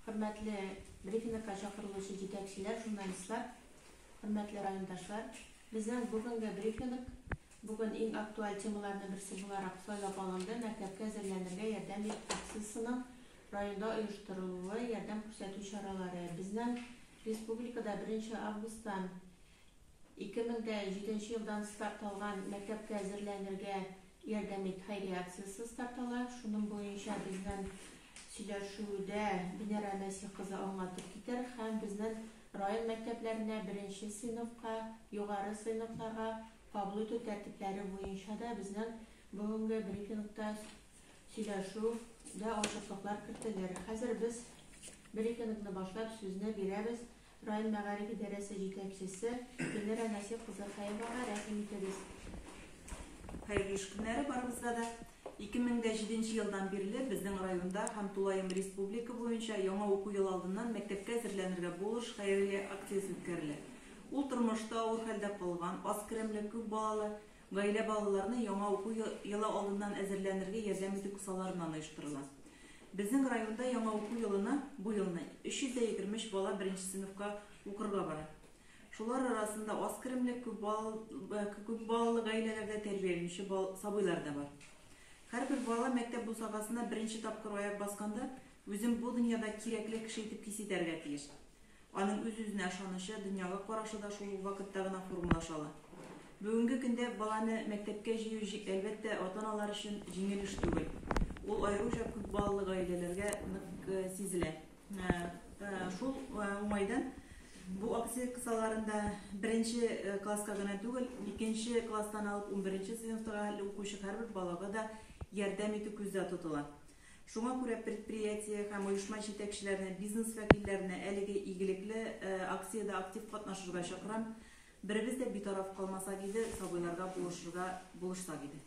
Хөрмәтле брифингка чакырылучы җитәкчеләр, журналистлар, хөрмәтле райондашлар! Безнең бүгенге брифинг бүген иң актуаль темаларның берсе буларак сайлап алынды, мәктәпкә әзерләнергә ярдәм ит акциясенең районда оештырылуы, ярдәм күрсәтү чаралары. Безнең республикада беренче августтан 2007 елдан старт алган Мәктәпкә әзерләнергә ярдәм ит хәйрия акциясе старт ала. Шуның буенча безнең сөйләшүдә Венера Нәсих кызы аңлатып китәр һәм безнең район мәктәпләренә беренче сыйныфка, югары сыйныфларга кабул итү тәртипләре буенча да безнең бүгенге брифингта сөйләшүдә ачыклыклар кертелер. Хәзер без брифингны башлап сүзне бирәбез Район мәгариф идарәсе җитәкчесе Венера Насих кызы Хәевага рәхим итегез. Хәерле эш көннәре барыбызга да. 2007 елдан бирле безнең районда һәм тулаем республика буенча яңа уку елы алдыннан Мәктәпкә әзерләнергә булыш хәйрия акциясе үткәрелә. Ул тормышта авыр хәлдә калган, аз керемле, күп балалы гаилә балаларны яңа уку елы алдыннан әзерләнергә ярдәм итү кысаларыннан оештырыла. Безнең районда яңа уку елына бу елны 323 бала беренче сыйныфка укырга бара. Шулар арасында аз керемле, күп балалы гаиләләрдә тәрбияләнүче сабыйлар да бар. Һәрбер бала мәктәп бусагасына беренче тапкыр аяк басканда, үзен бу дөньяда кирәкле кеше итеп хис итәргә тиеш. Аның үз-үзенә ышанычы, дөньяга карашы да шул ук вакытта гына формалаша ала. Бүгенге көндә баланы мәктәпкә җыю, әлбәттә, ата-аналар өчен җиңел эш түгел. Ул аеруча күп балалы гаиләләргә нык сизелә. Шул уңайдан бу акция кысаларында беренче класска гына түгел, икенче класстан алып унберенче сыйныфтагы хәтле укучы һәрбер балага да ярдәм итү күздә тотыла. Шуңа күрә предприятие һәм оешма җитәкчеләренә, бизнес вәкилләренә әлеге игелекле акциядә актив катнашырга чакырам. Беребез дә битараф калмасак иде, сабыйларга булышырга булышсак иде.